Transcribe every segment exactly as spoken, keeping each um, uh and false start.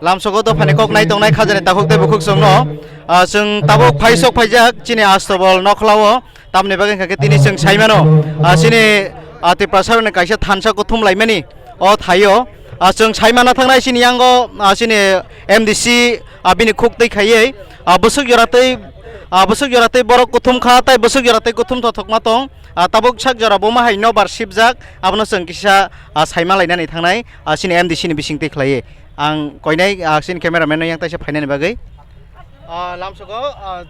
Lamsogo dophani kok nai tongnai khajani takhuk tei bukhuk chwngno, ah, chwng tabuk phaisok phaijak chini Astobol nokhlao, tamni bagwi hwnkha khe tini chwng saimano, ah, chini, ah, Tiprasarokni kaisa thansa kuthum laimani o thaio, ah, chwng saimana thangnai chini yango, ah, chini M D C, ah, bini khuk twi khaiwi, ah, bwswk jora twi, ah, bwswk jora twi borok kuthum kha tei bwswk jora twi kuthum thothokma tong, ah, tabuk sak jora buma hai nobar sibjak, abono chwng kisa, ah, saima lainani thangnai, ah, chini M D C ni bising twi khlaiwi. Ang koinai, ah, chini cameraman no yang taisa phainani bagwi. Ah, lamsogo, ah,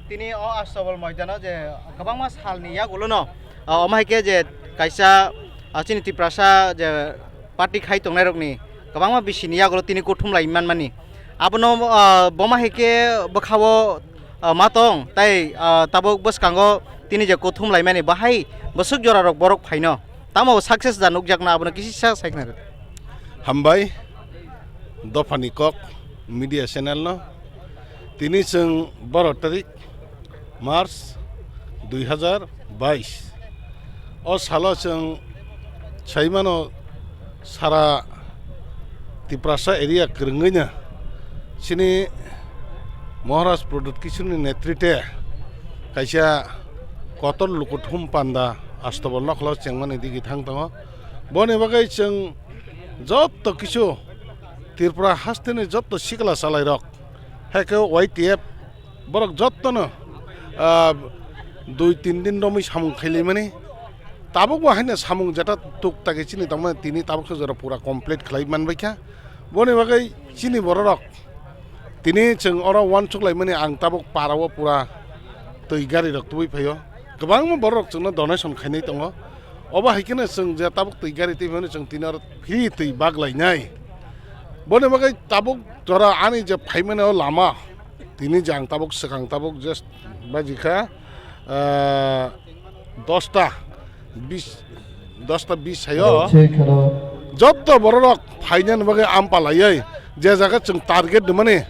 tini o Astobol moidano je kwbangma salni yagulono, ah, omo hai khe je kaisa, ah, chini Tiprasa je party khai tongnairokni kwbangma bisini yagulo tini kuthum lai manmani. Abono, ah, boma hai khe bwkhao, ah, ma tong tai, ah, tabuk bwskango tini je kuthum laimani bahai bwswk jorarok borok phaino. Tamo success da nukjakna abono kisisa sai khna rw. Hambai, dophani kok media channel no. Tini chwng baro tarik March dui hazar bais. O salo chwng saimano sara Tiprasa area kwrwngwi no chini Maharaj Pradyut Kishorni netrite kaisa kotor lukuthum panda Astobol nokhlao chengmani digi thang tongo. Boni bagwi chwng jotto kisu Tripura hasteni jotto sikla chalairok, hai khe Y T F borok jottono, ah, dui tin din romwi samung khailaimani. Tabukbo haino samung jeta tuk tagi chini tongmani tini tabuksa jora pura complete khlai manbaikha. Boni bagwi chini bororok tini chwng oro uansuk laimani ang tabuk parao pura twi gari rok tubui phaio. Kwbangma bororok chwngno donation khainai tongo. Obo hai kheno chwng je tabuk twi gari twi phano chwng tini oro free twi bak lainai. Boni bagwi tabuk jora ani je phaimani o lama, tini je ang tabuk swkang tabuk just baji kha, ah, dosta bis, dosta bis sayo. Jotto bororok phainani bagwi ampa laiwi je jaga chwng target rwmani,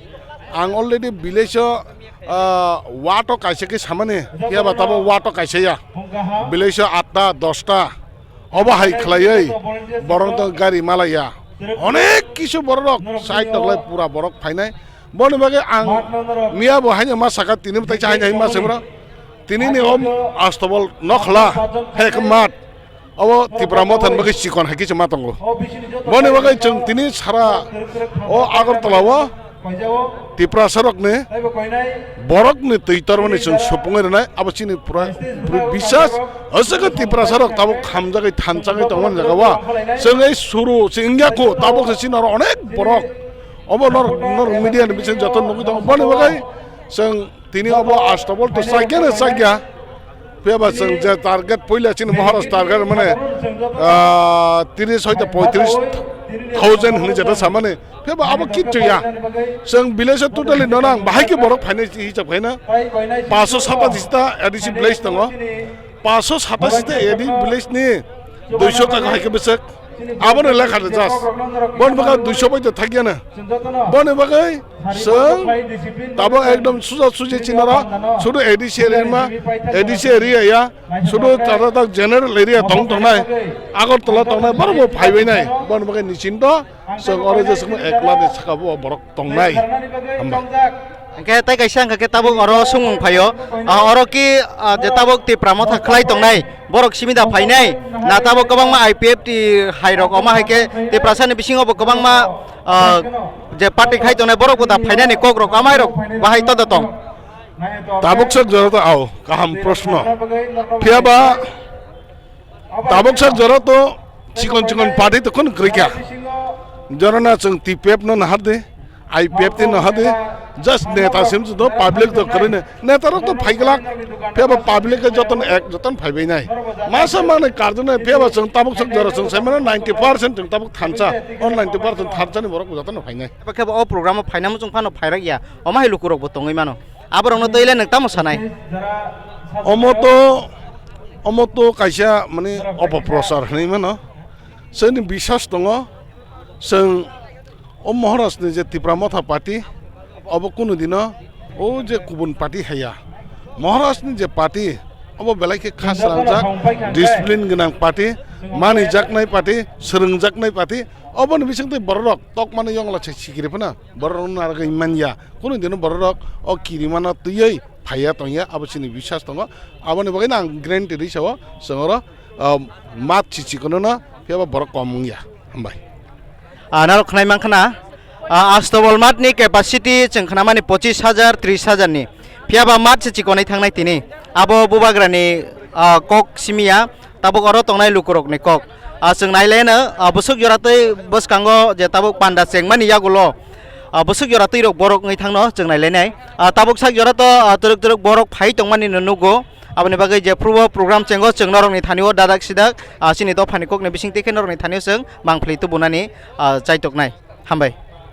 ang already village o, ah, wato kaisa khe samani, phiya ba tabuk wato kaisa ya. Village o atta, dosta, obo hai khlaiwi borok to gari malaiya. Onek kisu borok side toklai pura borok phainai. Boni bagwi ang miya bo haino ma saka tini tai cha haino ma sebra. Tini ni om Astobol nokhla hek mat. Obo Tipra Motha ni bagwi chikon hai kisa ma tongo. Boni bagwi chwng tini sara o Agartala o Tiprasa rokni borokni twi tormani chwng supungwi rwnai, abo chini pura, pura bisas. Aswkhe Tiprasa rok tabuk khamjagwi thanchagwi tongmani jaga o chwng ei suru se wngya kho, tabuk se chini oro onek borok obo nor, nor media ni bising joto nugwi tongo. Boni bagwi chwng tini obo Astobol to chakya na chakya. Phiya ba chwng je target puila chini Maharaj target mane, ah, tris hoite poitris thousand hwnwi jeta samani. Phiya ba abo kichu ya. Chwng village o totally no nang bahai khe borok phainai hisab khaina. Paanso satas ta A D C village tongo. Paanso satas ta A D village ni duiso taka hai khe bwswk. Abono lekha rwjak. Bon bwkha duiso bai to thakya na. Boni bagwi chwng tabo ekdom suja suji chinara sudu A D C area ma, A D C area ya, sudu tata tak general area tong tongnai. Agartala tongnai borok bo phaibai nai. Boni bagwi nisinto chwng oro je chwng ekla ni saka bo borok tongnai. Hamba. Hingke tai kaisa hingke tabuk oro songmung phaio. Ah, oro ki, ah, je tabuk Tipra Motha khlai tongnai, borok simi da phainai. Na tabuk kwbangma I P F T hai rok omo hai khe Tiprasa ni bisingo bo kwbangma, ah, je party khai tongnai borok bo da phainani kok rok amai rok bahai to da tong. Tabuk sak jora to ao kaham proshno. Phiya ba tabuk sak jora to chikon chikon party to khon kwrwi kha. Jora na chwng T P F no nahar de, I P F T no nahar de, just neta sim to public to kwrwi ne. Neta rok to phaiglak, phiya ba public ke joton ek joton phaibai nai. Masa mane karjone phiya ba chwng tabuk sak jora chwng sai mane ninety percent chwng tabuk thansa, on ninety percent thansa ni borok joton phainai. Eba khe bo o program o phainai muchung phano phairak ya, omo hai lukurok bo tongwi mano. Aborokno twi le nwng tamo sanai? Omo to, omo to kaisa mane opoprochar hinwi mano. Chwngni biswas tongo, chwng o Maharajni je Tipra Motha party, obo kunu dino o je kubun party haiya. Maharajni je party, Obo belai khe kha srangjak, discipline gwnang party, manijaknai party, swrwngjaknai party. Oboni bisingtwi bororok tokmani yongla se sikiri phano bororok narwgwi manya. Kunu dino bororok o kirimano twiwi phaiya tongya, abo chini biswas tongo. Aboni bagwino ang guarantee rwi sao, chwng oro, ah, mat chichi kono no, phiya ba borok kom wngya. Hambai. Ah, narok khnai mankha na, ah, Asto Walmart ni capacity chwng khnamani pochis hajar, tris hajar ni. Phiya ba mat se chikonwi thangnai tini. Abo bubagrani, ah, kok simiya, tabuk oro tongnai lukurokni kok. Ah, chwng nailaino, ah, bwswk joratwi bwskango je tabuk panda chengmani yagulo, ah, bwswk joratwi rok borok wngwi thangno chwng nailainai. Ah, tabuk sak jorato, ah, twrwk twrwk borok phai tongmani no nugo. Aboni bagwi jephrubo program chengo chwng norokni thanio dadak sidak, ah, chini dophani kokni bisingtwi khe norokni thanio chwng mangpili tubunani, ah, chaitoknai. Hambai.